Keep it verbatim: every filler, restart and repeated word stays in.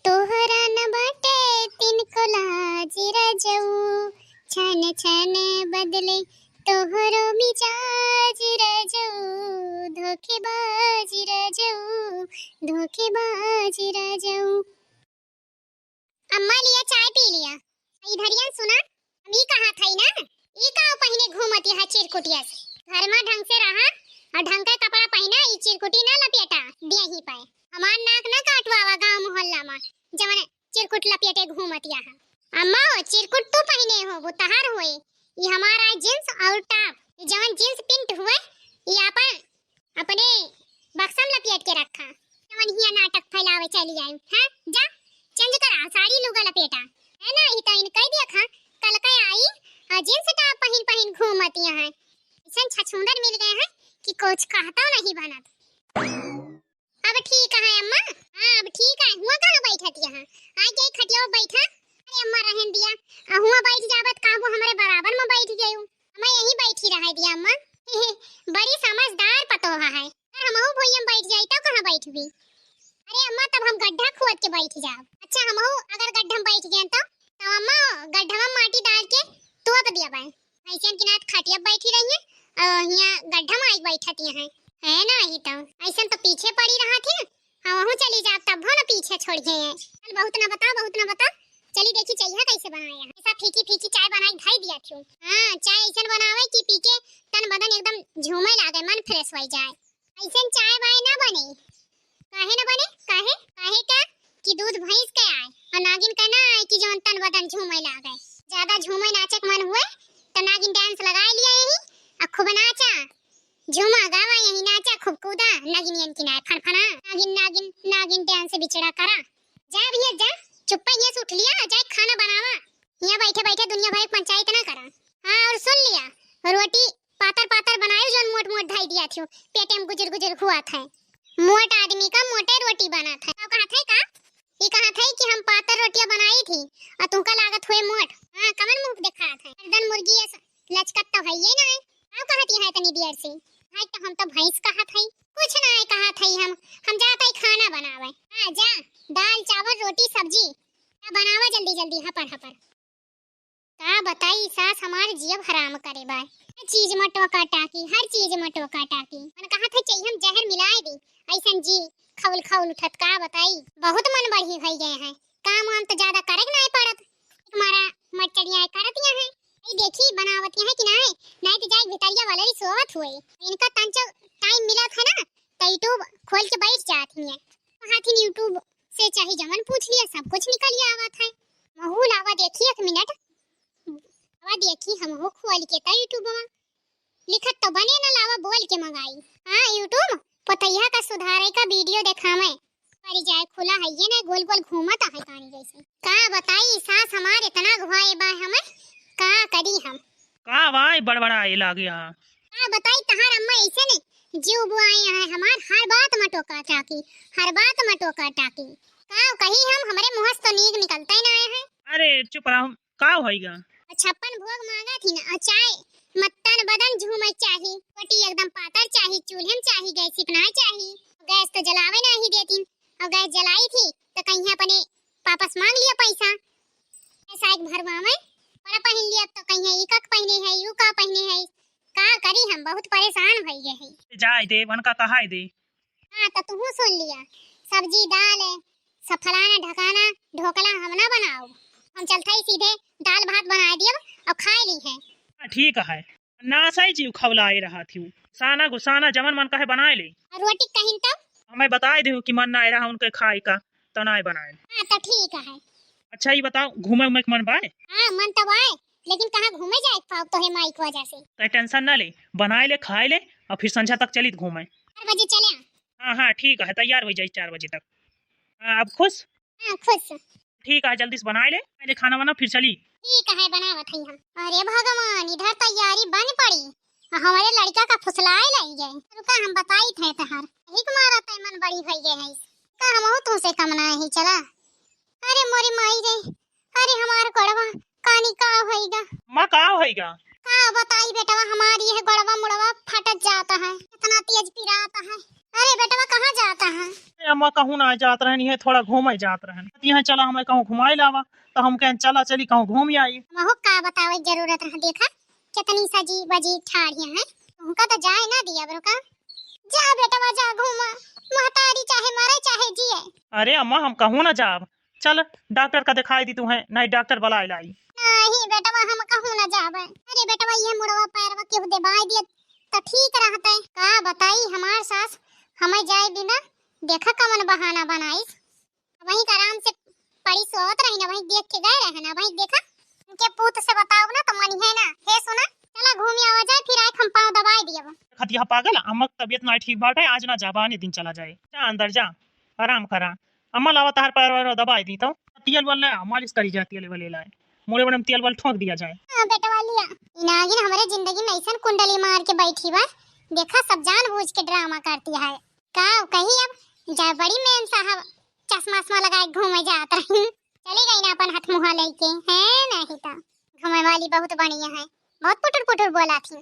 तोहरा न बाटे तिनको लाज रजऊ, छन छन बदले तोहरो मिजाज रजऊ, धोखेबाज रजऊ, धोखेबाज रजऊ। अम्मा लिया चाय पी लिया। ई धरियन सुना, हम ई कहत हई ना, ई का पहिने घूमती है चिरकुटिया से? घर मा ढंग से रहा और ढंग के कपड़ा पहिना, ई चिरकुटी ना लपेटा देही पे। हमार नाक ना काटवावा गाँव मोहल्ला मा, जवन चिरकुट लपेटे घूमतिया है। अम्मा हो, चिरकुट तू पहिने हो, वो तहार होए। ई हमार आए jeans और top, ई जवन jeans pant हुए, ई आपन अपने बक्सा में लपेट के रखा। जवन हिया नाटक फैलावे चली आई, हैं? जा, change करा, साड़ी लुगा लपेटा। है ना, ई तो इन कह दिया खा, कल के आई, और jeans top पहिन पहिन घूमतिया हैं। ऐसन छछूंदर मिल गए हैं कि कुछ कहता नहीं बनत। अब ठीक है अम्मा। हाँ, अब ठीक है। हुआ कहाँ बैठत यहाँ? आ जाई खटिया पे बैठा। अरे अम्मा, रहन दिया। आ, हुआ बैठ जाबत कहबो हमरे बराबर में बैठ गयू। हमें यहीं बैठी रहे दिया अम्मा। बड़ी समझदार पतोह है। अगर हमहू भुइयां बैठ जाई तो कहाँ बैठबी? अरे अम्मा, तब हम गड्ढा खोद के बैठ जाब। अच्छा, हमहू अगर गड्ढा में बैठ गए तो, तब अम्मा गड्ढा में माटी डाल के तोप दिया बाय। ऐसन की नात खटिया बैठी रही है और हिया गड्ढा में आई बैठती हैं। है ना, ही तो ऐसन तो पीछे पड़ी रहा थी। हाँ, वहू चली जाब तब न पीछे छोड़ गए हैं। चल, बहुत ना बता, बहुत ना बता। चली देखी चाय कैसे बनाए हैं। ऐसा फीकी फीकी चाय बनाई धई दिया थी। हाँ, चाय ऐसन बनावे कि पी के तन बदन एकदम झूमे लागे, मन fresh हो जाए। ऐसन चाय वाय ना बने। काहे ना बने? काहे? काहे का कि दूध भैंस के आए और नागिन का ना आए कि जौन तन बदन झूमे लागे। ज्यादा झूमे नाचे के मन हुए तो नागिन dance लगा लिया यही और खूब नाचा, झूमा गावा यही, नाचा खूब कूदा, नागिनियन की नाय फनफना, नागिन नागिन नागिन dance बिचड़ा करा। जा भैया जा, चुप्पा हियां से उठ लिया, जाए खाना बनावा। हियां बैठे बैठे दुनिया भर के पंचायत ना करा। हाँ, और सुन लिया, रोटी पातर पातर बनायो, जौन मोट मोट धई दिया थियो, पेटे में गुजर गुजर हुआ था। मोट आदमी का मोटे रोटी बना था। का कहा था का? ये कहा था कि हम पातर रोटियां बनाई थी और तुमका लागत हुए मोट। हाँ, कमन मुंह दिखा था। गर्दन मुर्गी ऐसा लचकत तो है ये ना है। का कहती है इतनी देर से? हाय, तो हम तो भैंस कहा था, कुछ ना है कहा था हम। हम जाता ही खाना बनावे। हाँ जा, दाल चावल रोटी सब्जी बनावा जल्दी जल्दी, हपर हपर। का बताई, सास हमार जियब हराम करे बा। हर चीज में टोका टाकी, हर चीज में टोका टाकी। मन कहा था चाहिए हम जहर मिलाए दी, ऐसन जी खौल खौल उठत। का बताई, बहुत मन बढ़ी भई गए हैं, काम वाम तो ज्यादा करे के नाय पड़त, हमारा मटरिया करत यहाँ है। ई देखी बनावत यहाँ कि नाय, नाय तो जाए भितरिया वाला ही सोवत हुए। इनका तंचो time मिलत है ना, तो YouTube खोल के बैठ जात ही है। हाथिन YouTube से चाहे जवन पूछ लिया, सब कुछ निकल आवत है। महू लावा देखी एक मिनट, लावा देखी हमहू खोल के ता YouTube वा। लिखत तो बने ना, लावा बोल के मंगाई। हाँ YouTube, पतैया का सुधारे का video देखावे। परी जाए खुला है ये ना, गोल गोल घूमत है पानी जैसे। का बताई, सास हमार इतना घुआए बा हमें, का करी हम? का भाई बड़बड़ाए लागे हाँ? का बताई, तहार अम्मा ऐसे ने जीव बुआए हैं हमार, हर बात में टोका टाकी, हर बात में टोका टाकी। का कही हम, हमरे मुँह से तो नीक निकलता ही ना आए हैं। अरे चुप रहो, का होइगा? और छप्पन भोग मांगा थी ना, और चाय मत्तन बदन झूमे चाही, रोटी एकदम पातर चाही, चूल्हे में चाही, गैस सिपना चाही। गैस तो जलावे ना ही देती, और गैस जलाई थी तो कहीं अपने वापस मांग लिया पैसा। ऐसा एक भरवा में बड़ा पहन लिया तो कहीं ई का पहने है, यू का पहने है, का करी हम, बहुत परेशान भई गए हैं। जाए दे, उनका कहाए दे। हाँ, तो तू सुन लिया, सब्जी दाल है, सब फलाना ढकाना ढोकला हम ना बनाओ, हम चलते ही सीधे दाल भात बना दियो और खा ली है। हाँ, ठीक है, ना सही जीव खवलाए रहा थी, साना गुसाना जमन मन कहे बनाए ले। और रोटी कहीं तो? हमें बताए दे कि मन ना रहा उनके खाए का, तो ना बनाए। हाँ, तो ठीक है। अच्छा, ये बताओ, घूमे उमे के मन बाय? हाँ, मन तो बाय, लेकिन कहाँ घूमे जाए पाओ तो है माई की वजह से। तो tension ना ले, बनाए ले, खाए ले, और फिर संझा तक चलित घूमे। चार बजे चले आ। हाँ, हाँ, ठीक है, तैयार हो जाए चार बजे तक। हाँ, अब खुश? हाँ, खुश। ठीक है, जल्दी से बनाए ले, पहले खाना वाना, फिर चली। ठीक है, बनावत हई हम। अरे भगवान, इधर तैयारी बन पड़ी, आ हमारे लड़का का फुसलाए लाई जाए। रुका, हम बताई थे तहार। एक मारा तय मन बड़ी भई गए है, का हमहू तुमसे कम ना ही चला। अरे मोरी माई रे, अरे हमार गोड़वा, कानी का होइगा? माँ, का होइगा? का बताई बेटवा, हमारी यह गोड़वा मुड़वा फटत जाता है, इतना तेज पिराता है। अरे बेटवा, कहाँ जाता है? अरे अम्मा, कहूँ ना जात रहन, यह थोड़ा घूमे जात रहन। यहाँ चला, हमें कहूँ घुमाए लावा, तो हम कहन चला चली कहूँ घूम आई। महू का बतावे जरूरत रहा, देखा कितनी सजी बजी ठाढ़िया है, उनका तो जाए ना दिया बरो का। जा बेटवा जा घूमा, महतारी चाहे मरे चाहे जिए। अरे अम्मा, हम कहूँ ना जाब, चल डॉक्टर का दिखाई दी तुहें, नहीं डॉक्टर बुलाए लाई। नहीं बेटवा, हम कहूँ ना जाब। अरे बेटवा, ये मुड़वा पैरवा केहू दबाई दिए तो ठीक रहते। का बताई हमार सास, हमें जाए बिना देखा कमन बहाना बनाइस। वहीं का आराम से पड़ी सोवत रही ना, वहीं देख के गए रहे ना, वहीं देखा। उनके पूत से बताओ ना तो मनी है ना। हे सुना, चला घूमी आवा जाए, फिर आए हम पाँव दबाई दिए। खतिया पागल, अम्मा की तबीयत ना ठीक बाटे, आज ना जाबा, आने दिन चला जाए। जा अंदर जा, आराम करा। अम्मा लावा तहार पैर वैर दबाई दी तो। तेल वाल ले, मालिश करी जाए, तेल वाले लाए। मोड़े बड़े में तेल वाल ठोंक दिया जाए। हाँ बेटवा लिया। ई नागिन हमरे जिंदगी में ऐसन कुंडली मार के बैठी बा। देखा सब जानबूझ के ड्रामा करती है। का कही अब, जा बड़ी मेम साहब चश्मा उश्मा लगाए घूमे जात रही। चली गई ना अपन हाथ मुँह लेके, है नहीं तो। घूमे वाली बहुत बढ़िया है, बहुत पुटुर पुटुर बोला थी।